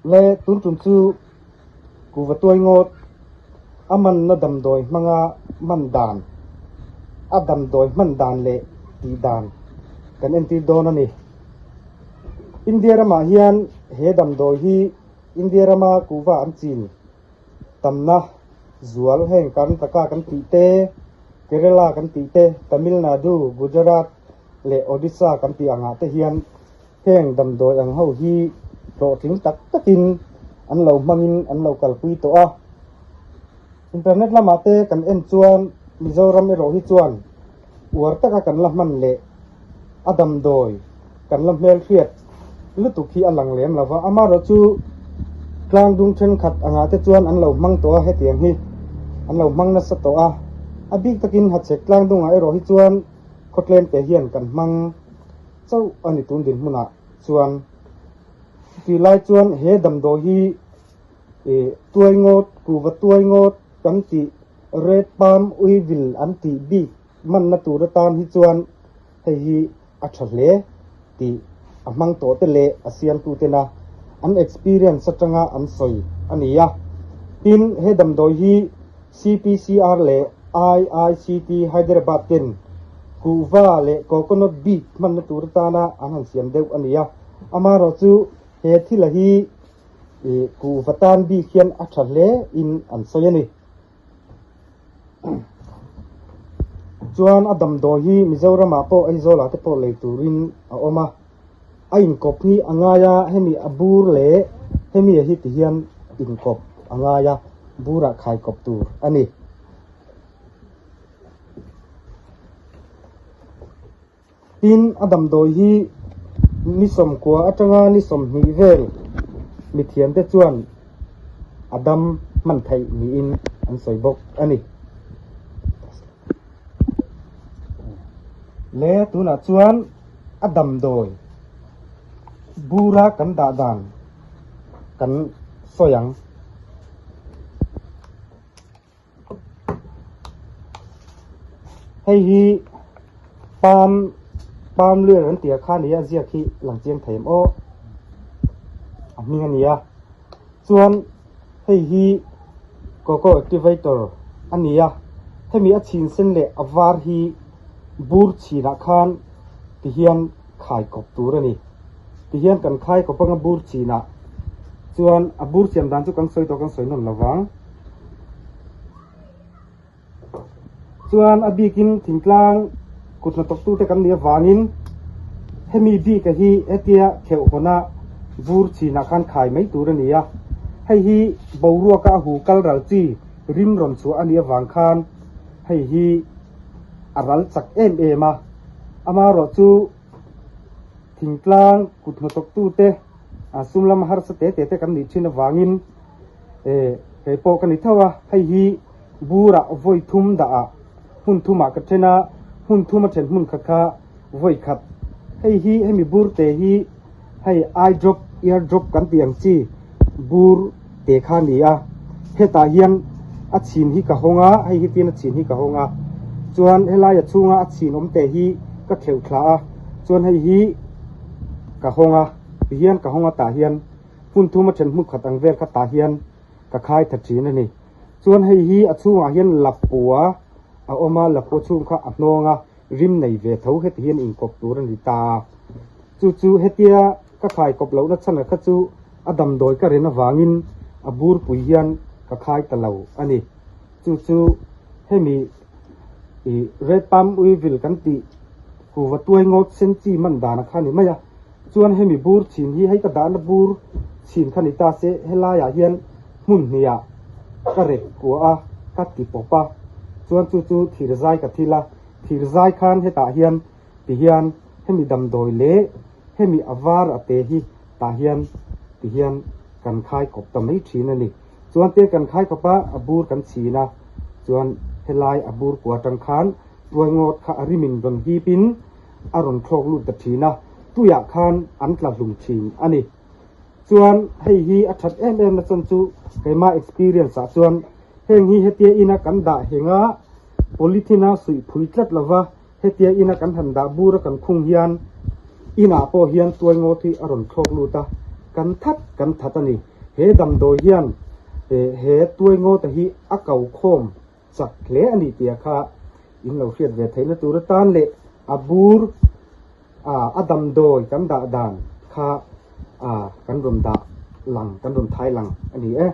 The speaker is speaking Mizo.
Le tun tum chu kuhva tuai ngawt a manna damdawi hmanga man dan, a damdawi hman dan leh tih dan kan entir dawn a ni. India ramah hian he damdawi hi India rama kuhva an chin tamna zual heng Karnataka kan tih te, Kerala kan tih te, Tamil Nadu, Gujarat leh Odisha kan tih angah te hian Heng damdawi ang ho hi hlawhtling tak takin an lo hmangin an lo kalpui tawh a. Internet lamah te kan en chuan Mizoram erawh hi chuan uar taka kan la hman leh a damdawi kan la hmelhriat lutuk hi a lang lem lo va. Amaherawh chu tlang dung thenkhat angah te chuan an lo hmang tawh a, hetiang hi an lo hmang nasa tawh a. A bik takin Hachhek tlang dungah erawh hi chuan khawtlem te hian kan hmang. chauh a ni tun dinhmunah chuan chutih lai chuan he damdawi hi ih tuai ngawt kuhva tuai ngawt kan tih red palm weevil an tih bik manna tur atan hi chuan hei hi a tha hle tih a hmang tawh te leh a siamtu tena an experience atanga an sawi a ni a. Tin, he damdawi hi CPCR leh IICT Hyderabad ten kuhva leh coconut bik hmanna tur atana an han siam deuh a ni a. Amaherawhchu he thila hi kuhva tan bik hian a tha hle in an sawi a ni. Chuan a damdawi hi Mizoramah pawh Aizawlah te pawh lei turin a awm a. A inkawp hi a ngai a, hemi a bur leh hemi a hi ti hian inkawp a ngai a, burah khaikawp tur a ni. Tin, a damdawi hi ni sawmkua atanga ni 20 vel mithiamte chuan a dam hman theih niin an sawi bawk a ni. Le tunah chuan a damdawi bura kan dah dan kan sawi ang. Hei hi palm palm lure an tih ah khan nia ziak hi lang chiang thei em aw a hming a nia chuan hei hi coco activator a ni a hemi a chhin sen leh a var hi bur chhinah khan ti hian khai kawp tur a ni ti hian kan khai kawp anga bur chinah chuan a bur siam dan chu kan sawi tawh kan sawi nawn lo vang. Chuan a bikin thingtlang kut hnathawktute kan nih avangin hemi bika hi hetia kheuh hawna vur chinah khan khai mai tur a ni a. Hei hi boruaka a hu kal ral chi rim rawn chhuah a nih avang khan hei hi a ral chak em em a. Amaherawh chu thingtlang kut hnathawktute sum lama harsa te te te kan nih thin avangin Eh, kei pawh ka ni tho a, hei hi burah vawi thum dah ah hmun thumah ka then a, hmun thum a then hmun kha kha vawi khat. Hei hi hemi bur te hi hei eye drop, ear drop kan tih ang chi bur te kha a ni a, hetah hian a chhin hi ka hawng a, hei hi tin a chhin hi ka hawng a, chuan helai a chhunga a chhin awm te hi ka kheuh thla a, chuan hei hi ka hawng a, tihian ka hawng a tah hian. Hmun thum a then hmun khat ang vel kha tah hian ka khai tha thin a ni. Chuan hei hi a chhungah hian lapua a awm a, lapua chhung kha a hnawng a, rim nei ve tho heti hian inkawp tur a ni ta a. Chu chu hetia ka khai kawp lohna chhan kha chu a damdawi ka ren avangin a burpui hian ka khai ta lo a ni. Chu chu hemi ih red palm weevil kan tih kuhva tuai ngawt sen chi man dan a kha ni mai a. Chuan hemi bur chhin hi hei ka dahna bur chhin kha ni ta se helaiah hian hmun hniah ka rep kua a, ka ti pawp a, chuan chu chu thir zai ka thil a, thir zai khan hetah hian ti hian hemi damdawi leh hemi a var a te hi tah hian ti hian kan khai kawp ta mai thin a ni. Chuan te kan khai kawp a, a bur kan chhin a, chuan helai a bur kua atang khan tuai ngawt kha a rimin rawn hip in a rawn thlawk lut ta thin a, tuiah khan an tla hlum thin a ni. Chuan hei hi a that em em na chan chu keimah experience ah chuan heng hi hetia ina kan dah henga polythene a suih phui tlat lova hetia ina kan han dah bur a kan khung hian inah pawh hian tuai ngawt hi a rawn thlawk lut a. kan that kan that a ni. He damdawi hian he tuai ngawta hi a ko khawm chak hle a ni tih kha in lo hriat ve theihna tur atan leh a bur a damdawi kan dah dan kha kan rawn dah lang kan rawn thai lang a ni e.